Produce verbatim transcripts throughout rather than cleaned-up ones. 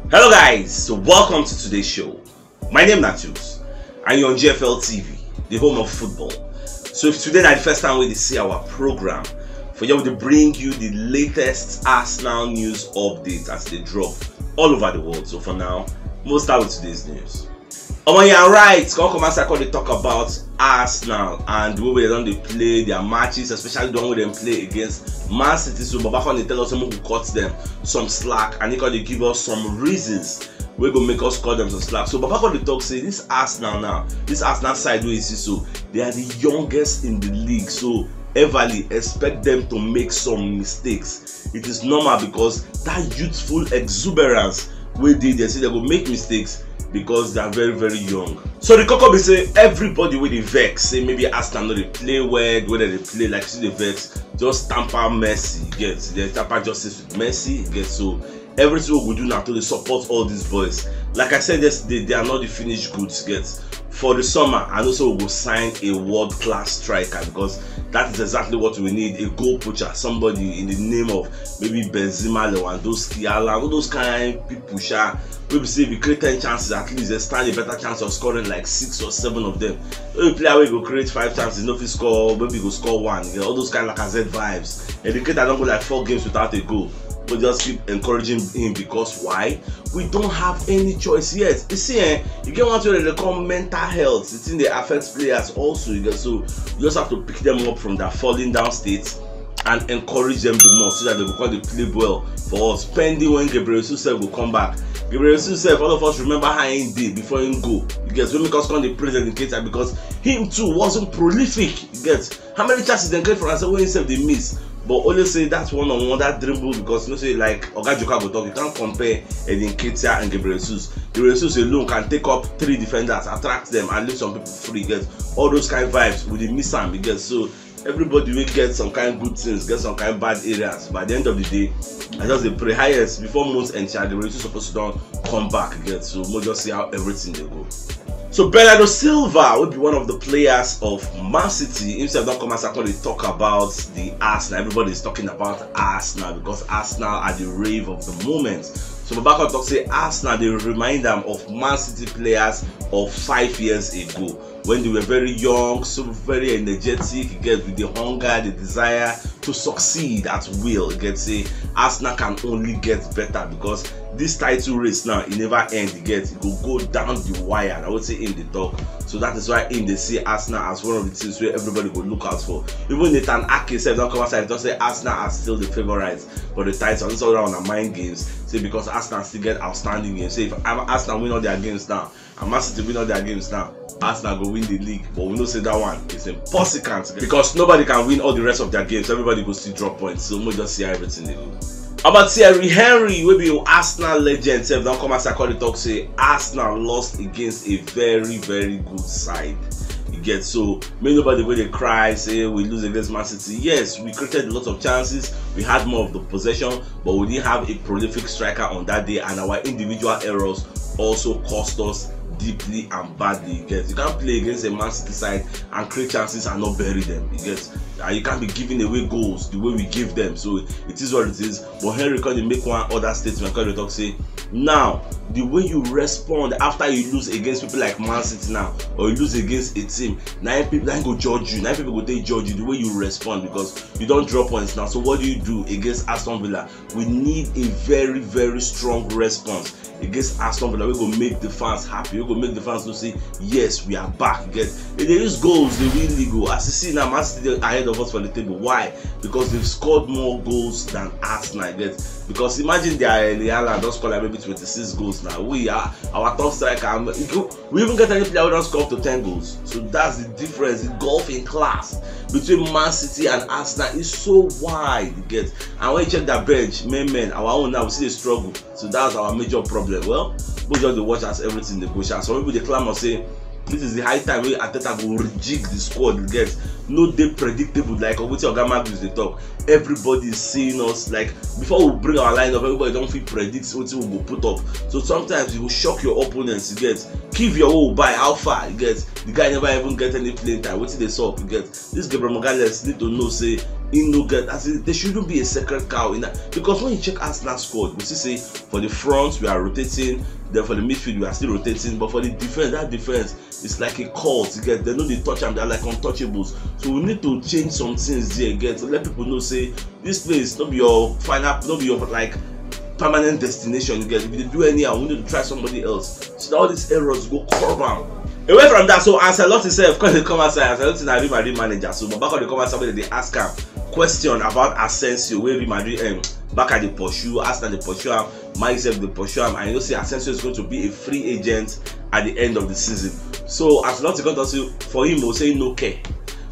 Hello guys, so welcome to today's show. My name na Tubes and you're on G F L T V, the home of football. So if today na the first time wey dey see our program, for here we dey bring you the latest Arsenal news updates as they drop all over the world. So for now, we'll start with today's news. Omo, yeah, right. Come come as I come dey talk about Arsenal and the way wey dem dey play their matches, especially the one wey dem play against Man City. So Baba come dey tell us make we cut them some slack, and he come dey give us some reasons wey go make us cut them some slack. So Baba come dey talk say this Arsenal now, this Arsenal side wey you see so, they are the youngest in the league. So Everly expect them to make some mistakes. It is normal because that youthful exuberance wey dey there, say they go make mistakes because they are very, very young. So the koko be say everybody wey dey vex say maybe Arsenal no dey play well, wey dem dey play like say dey vex, just tamper Messi, you get, they tamper justice with Messi, you get. So everything we go do now to dey support all these boys. Like I said yesterday, they are not the finished goods, you get. For the summer, I know say we go sign a world-class striker because that is exactly what we need, a goal poacher, somebody in the name of maybe Benzema, Lewandowski, Haaland, all those kind people sha, wey be say if you create ten chances, at least they stand a better chance of scoring like six or seven of them. If a player wey go create five chances no fit score, maybe go score one, you know, all those kind of Lacazette vibes. And the kid don go like four games without a goal, but just keep encouraging him because why? We don't have any choice yet. You see, eh, you get one thing wey dem dey call mental health. The thing dey affect players also, you get, so you just have to pick them up from their falling down state and encourage them the more so that they go come dey play well for us, pending when Gabriel Jesus sef go come back. Gabriel Jesus sef, all of us remember how he dey before he go. You get, wey make us come dey praise Nketiah because him too wasn't prolific. You get, how many chances dem create for am wey himself dey miss? But only say that's one on one, that dribble, because you know say like Oga Joka go talk, you can't compare Nketiah and Gabriel Jesus. Gabriel Jesus alone can take up three defenders, attract them, and leave some people free. You get, all those kind vibes we dey miss am, you get. So everybody wey get some kind good things get some kind bad areas. By the end of the day, I just dey pray highest before months end, Gabriel Jesus supposed to don come back, you get. So we'll just see how everything dey go. So Bernardo Silva, wey be one of the players of Man City, himself don come as I come dey talk about the Arsenal. Everybody is talking about Arsenal because Arsenal are the rave of the moment. So Baba come talk say Arsenal dey remind am of Man City players of five years ago when they were very young, so very energetic, you get, with the hunger, the desire to succeed at will. You get, say Arsenal can only get better because this title race now, e never end, you get, e go go down the wire. I would say in the talk. So that is why in dey see Arsenal as one of the teams where everybody go look out for. Even Nathan Ake sef don come outside, don say Arsenal are still the favourites for the title. This all on mind games. Say because Arsenal still get outstanding games. Say if Arsenal win all their games now, and Man City win all their games now, Arsenal go win the league. But we know say that one is impossible because nobody can win all the rest of their games. Everybody go still drop points. So we'll just see how everything dey go. About Thierry Henry, wey be Arsenal legend sef, don come as I come dey talk say Arsenal lost against a very, very good side. You get, so make nobody go dey cry say we lose against Man City. Yes, we created a lot of chances, we had more of the possession, but we didn't have a prolific striker on that day, and our individual errors also cost us deeply and badly. You get, you can't play against a Man City side and create chances and not bury them. You get, and you can't be giving away goals the way we give them. So it is what it is. But Henry come dey make one other statement, come dey talk say now the way you respond after you lose against people like Man City now, or you lose against a team, now people then go judge you. Now people go take judge you the way you respond because you don't drop points now. So what do you do against Aston Villa? We need a very, very strong response against Aston Villa. We go make the fans happy. We go make the fans know say yes, we are back. Get, they dey use goals, they win league. As you see now, Man City dey ahead of us for the table. Why? Because they've scored more goals than Arsenal. Get, because imagine their Erling Haaland don score like maybe twenty-six goals now. We are our top striker. And we even get any player who don score up to ten goals. So that's the difference. The gulf in class between Man City and Arsenal is so wide. You get, and when you check that bench, men, men, our own now we see the struggle. So that's our major problem. Well, we just dey watch as everything dey go. Sha. Some people dey clamor say this is the high time wey Arteta go rejig the squad. You get, no dey predictable like wetin Oga Magnus dey talk. Everybody is seeing us. Like before we bring our lineup, everybody don fit predict wetin we go put up. So sometimes you go shock your opponents. You get, Kivior wey we buy, how far? You get, the guy never even get any playing time. Wetin dey sup? You get, this Gabriel Magalhaes need to know say He no get, as in, there shouldn't be a sacred cow in that, because when you check Arsenal squad, we see say for the front we are rotating, then for the midfield we are still rotating, but for the defense, that defense is like a cult. You get, they no dey touch am, they are like untouchables. So we need to change some things there, you get, to let people know say this place no be your final, no be your, like, permanent destination. You get, if you dey do anyhow, we need to try somebody else. So that all these errors go curb am. Away from that, so Ancelotti sef come dey come outside. Ancelotti na Real Madrid manager, so Baba come dey come outside wey dey ask am question about Asensio, wey Real Madrid, um, Barca dey pursue, Arsenal dey pursue am, Man U sef dey pursue am, and you know say Asensio is going to be a free agent at the end of the season. So Ancelotti come talk say for him, o, say he no care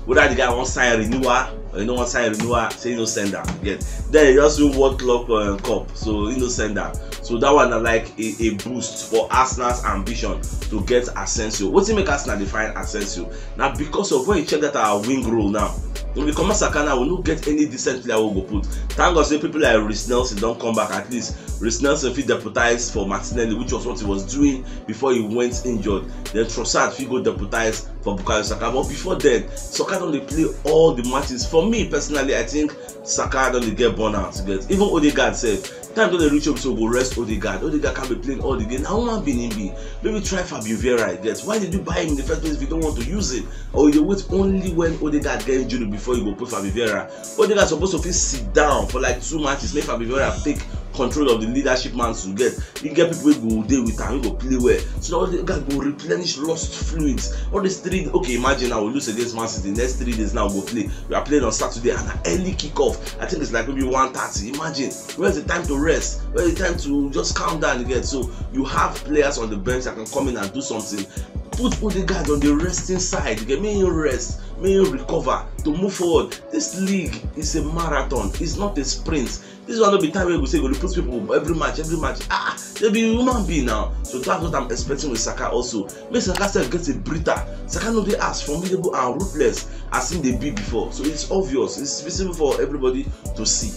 whether the guy wan sign renewal or he no wan sign renewal, say he no send am. You get, then he just win World Club, uh, Cup, so he no send am. So that one na like a, a boost for Arsenal's ambition to get Asensio. Wetin make Arsenal dey find Asensio? Na because of when you check that our wing role now, when we comot Saka now, we no get any decent player we go put. Thank God say people like Reiss Nelson don come back. At least Reiss Nelson fit deputize for Martinelli, which was what he was doing before he went injured. Then Trossard fit go deputize for Bukayo Saka. But before then, Saka don dey play all the matches. For me personally, I think Saka don dey get burnout. You get, even Odegaard sef, time don dey reach up, so go rest Odegaard. Odegaard can't be playing all the game. Na human being he be. Maybe try Fabio Vieira, you get. Why did you buy him in the first place if you don't want to use him? Or you dey wait only when Odegaard get injury before you go put Fabio Vieira? Odegaard suppose to fit sit down for like two matches, make Fabio Vieira take control of the leadership mantle, you get. You get people wey go dey with am, wey go play well. So that Odegaard go replenish lost fluids. All these three, okay, imagine now we lose against Man City. Next three days now we go play. We are playing on Saturday and an early kickoff. I think it's like maybe one thirty. Imagine, where's the time to rest? Where's the time to just calm down again? So you have players on the bench that can come in and do something. Put Odegaard on the resting side. You get, make him rest, make him recover to move forward. This league is a marathon. It's not a sprint. This one no be time wey we say we go dey put people every match, every match. Ah, they be human being now. So that's what I'm expecting with Saka also. Make Saka sef get a breather. Saka no dey as formidable and ruthless as him dey be before. So it's obvious, it's visible for everybody to see.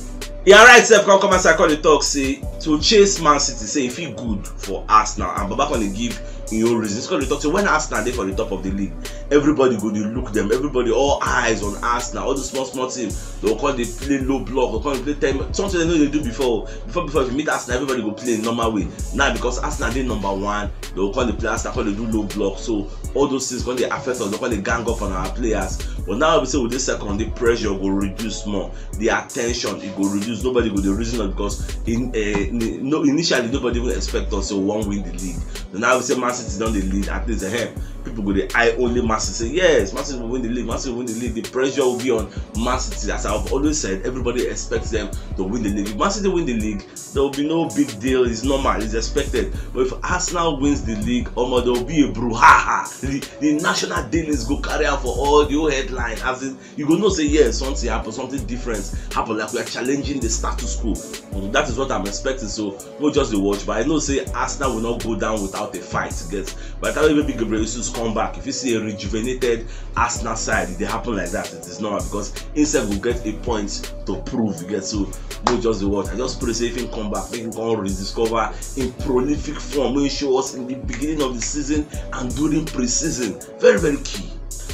Yeah, right sef come come outside come dey talk say to chase Man City, say e fit good for Arsenal, and Baba come dey give im own reasons. Come dey talk say when Arsenal dey for the top of the league, everybody go dey look them. Everybody, all eyes on Arsenal. All the small small team, they go come dey play low block, they go come dey play ten, something they no dey do before. Before, before, if you meet Arsenal, everybody go play in normal way. Now because Arsenal dey number one, they go come dey play Arsenal, come dey do low block. So all those things come dey affect us, they come dey gang up on our players. But now we say we dey second, the pressure go reduce more, the attention, e go reduce. Nobody go dey reason us because in, uh, no, initially nobody even expect us to wan win the league. So now we say Man City don dey lead, at least, eh, people go dey eye only Man City, say yes, Man City will win the league, Man City will win the league. The pressure will be on Man City. As I've always said, everybody expects them to win the league. If Man City win the league, there will be no big deal. It's normal, it's expected. But if Arsenal wins the league, omo, there will be a brouhaha. The, the national dailies go carry am for all the whole headline. As in, you go know say yes, something happen, something different happen, like we are challenging the status quo. Mm, that is what I'm expecting. So we'll just dey watch, but I know say Arsenal will not go down without a fight. Get, by the time maybe Gabriel Jesus come back, if you see a rejuvenated Arsenal side, it dey happen like that. It is normal because himself will get a point to prove. You get, so we'll just dey watch. I just pray say if he come back, make him come rediscover in prolific form wey he show us in the beginning of the season and during pre-season. Very, very key.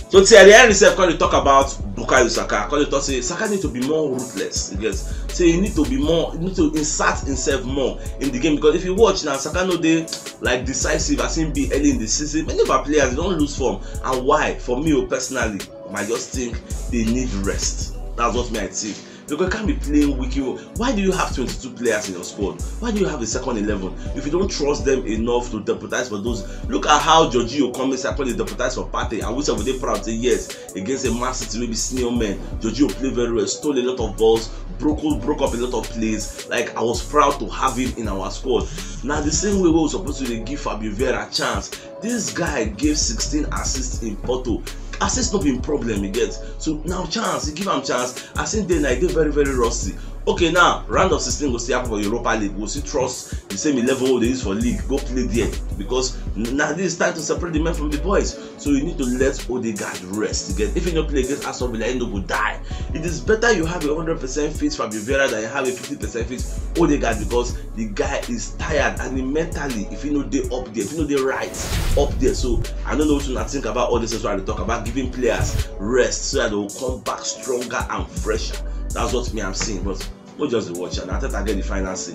So Thierry Henry sef come dey talk about Bukayo Saka. Come dey talk say Saka need to be more ruthless. You get, say he need to be more, he need to insert himself more in the game, because if you watch now, Saka no dey, like, decisive as him be early in the season. Many of our players, they don lose form, and why? For me, oh, personally, I just think they need rest. That's what me I think. Because you can't be playing weak. You, why do you have twenty-two players in your squad? Why do you have a second eleven? If you don't trust them enough to deputize for those, look at how Georginio Okon Mensah come dey deputize for Partey, and we sef we dey proud say yes, against a Man City wey be senior men, Georginio play very well, stole a lot of balls, broke broke up a lot of plays. Like, I was proud to have him in our squad. Now the same way we were supposed to dey give Fabio Vieira chance, this guy gave sixteen assists in Porto. Assist no be him problem, you get. So now chance, you give am chance. As him dey now, he dey very, very rusty. Okay, now round of sixteen go still happen for Europa League. We'll still trust the same eleven wey they use for league, go play there, because n-, now this is time to separate the men from the boys. So you need to let Odegaard rest. You get, if he no play against Aston Villa, he no go die. It is better you have a hundred percent fit Fabio Vieira than you have a fifty percent fit Odegaard, because the guy is tired, and he mentally, if he no dey up there, if he no dey right up there. So I don't know what you think about all this as well. I talk about giving players rest so that they will come back stronger and fresher. That's what me I'm seeing. But we just dey watch, and Arteta get the final say.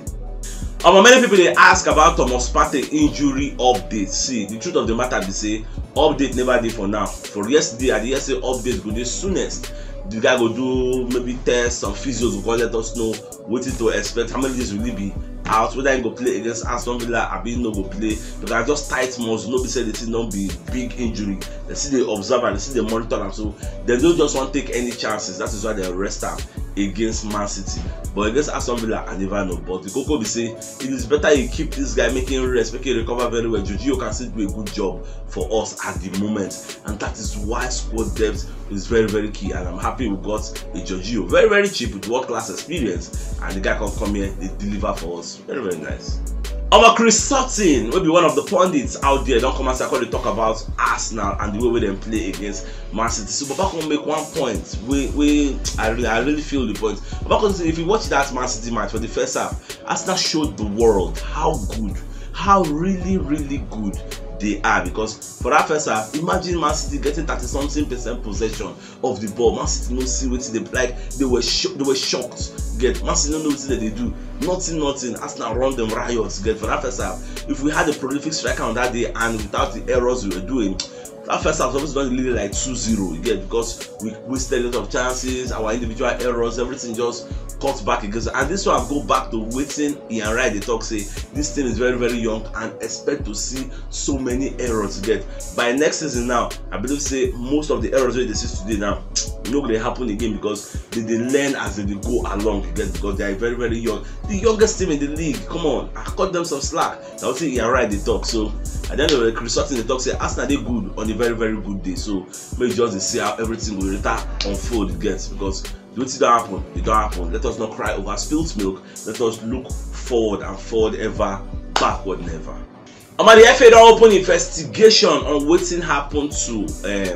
Omo, many people dey ask about Thomas Partey injury update. See, the truth of the matter be say update never dey for now. For yesterday, I dey hear say update go dey soonest. The guy go do maybe test, some physios go come let us know wetin to expect, how many days will he be out, whether he go play against Aston Villa abi he no go play, because just tight muscle, no be say the thing don be big injury. Dem still dey observe am, dem still dey monitor am, so dem no just wan take any chances. That is why dem rest am against Man City. But against Aston Villa, I never know. But the koko be say it is better you keep this guy, make him rest, make him recover very well. Jorginho can still do a good job for us at the moment, and that is why squad depth is very, very key. And I'm happy we got a Jorginho, very, very cheap, with world class experience, and the guy can come here, dey deliver for us. Very, very nice. Omo, Chris Sutton, wey be one of the pundits out there, don come outside come dey talk about Arsenal and the way wey dem play against Man City. So Baba come make one point wey, wey I really, I really feel the point. Baba come say if you watch that Man City match for the first half, Arsenal showed the world how good, how really, really good they are, because for that first half, imagine Man City getting thirty something percent possession of the ball. Man City no see wetin dey, like, they were sho- they were shocked. Get, Man City no know wetin dem dey do. Nothing, nothing. Arsenal run them riots. Get, for that first half, if we had a prolific striker on that day and without the errors we were doing, that first half suppose don lead like two zero. You get, because we wasted a lot of chances, our individual errors, everything just cut back against. And this one go back to wetin Ian Wright dey talk say this team is very, very young and expect to see so many errors. You get, by next season now, I believe say most of the errors wey dey see today now no go dey happen again, because they dey learn as they dey go along. You get, because they are very, very young, the youngest team in the league. Come on, I cut them some slack. Na wetin Ian Wright dey talk. So at the end of the day, Chris Sutton dey talk say Arsenal dey good on a very, very good day. So make we just dey see how everything go later unfold. You get, because wetin don happen, e don happen. Let us not cry over spilt milk. Let us look forward and forward ever, backward never. Omo, the F A don open investigation on wetin happen to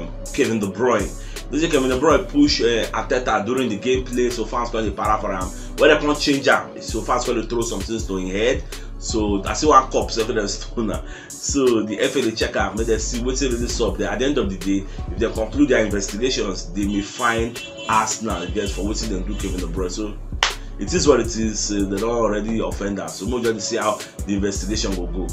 um, Kevin De Bruyne. They say Kevin De Bruyne push uh, Arteta during the gameplay, so fans come dey para for am. When dem come change am, so fans come dey throw some things to him head. So I see one cup sef wey dem stone am. So the F A dey check am, make dem see wetin really sup there. At the end of the day, if dem conclude their investigations, they may fine Arsenal, you get, for wetin dem do Kevin De Bruyne. So it is what it is. Uh, they don already offend am. So make we just see how the investigation go go.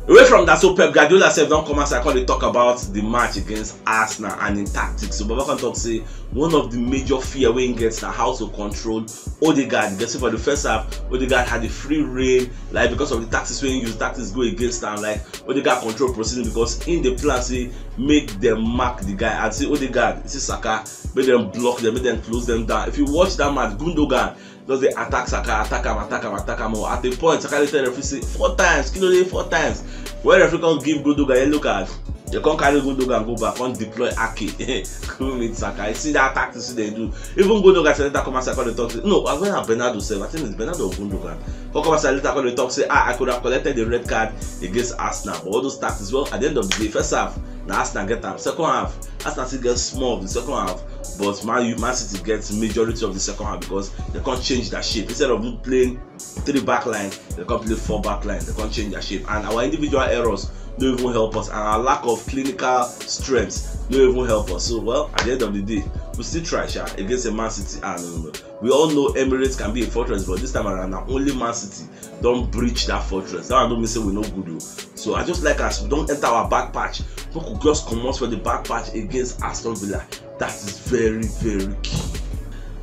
Away from that, so Pep Guardiola sef don come outside come dey talk about the match against Arsenal and him tactics. So Baba come talk say one of the major fear wey him get na how to control Odegaard. You get, say for the first half, Odegaard had a free reign, like, because of the tactics wey him use, tactics go against am. Like, Odegaard control proceeding because him dey plan say make dem mark the guy, and say Odegaard, see Saka, make dem block them, make dem close them down. If you watch that match, Gundogan just dey attack Saka, attack am, attack am, attack am. Oh, at a point, Saka dey tell referee say four times, kí ló dé four times. When referee come give Gundogan yellow card, they come carry Gundogan go back, come deploy Ake, go meet Saka. You see that tactics wey dem do. Even Gundogan sef later come outside come dey talk say, no, I, when na Bernardo sef, I think it's Bernardo or Gundogan, come come outside later come dey talk say, ah, I could have collected the red card against Arsenal. But all those tactics, well, at the end of the day, first half na Arsenal get am. Second half, Arsenal still get small of the second half, but Man U, Man City get majority of the second half because they come change their shape. Instead of playing three back line, they come play four back line. They come change their shape, and our individual errors no even help us, and our lack of clinical strength no even help us. So, well, at the end of the day, we still try, sha, against a Man City. Ah, no, no, no. We all know Emirates can be a fortress, but this time around, na only Man City don breach that fortress. That one no mean say we no good o. So I just like as we don enter our back patch, make we just comot for the back patch against Aston Villa. That is very, very key.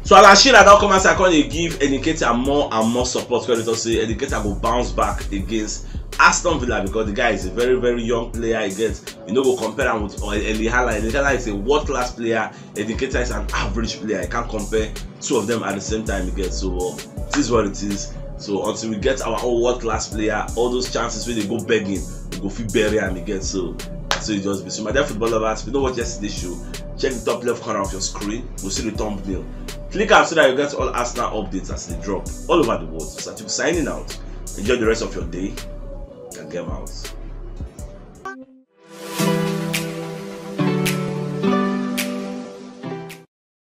So Alan Shearer don come outside come dey give Eddie Nketiah more and more support, because they talk say Eddie Nketiah go bounce back against Aston Villa, because the guy is a very, very young player. He get, you no go compare am with Erling Haaland. Erling Haaland is a world class player. Eddie Nketiah is an average player. You can't compare two of them at the same time. You get, so, um, it is what it is. So until we get our own world class player, all those chances wey dey go begging, we go fit bury am again. So, so e just be. So my dear football lovers, if you no watch yesterday show, check the top left corner of your screen. Go see the thumbnail. Click am so that you get all Arsenal updates as they drop all over the world. So Satiku signing out. Enjoy the rest of your day. And game out.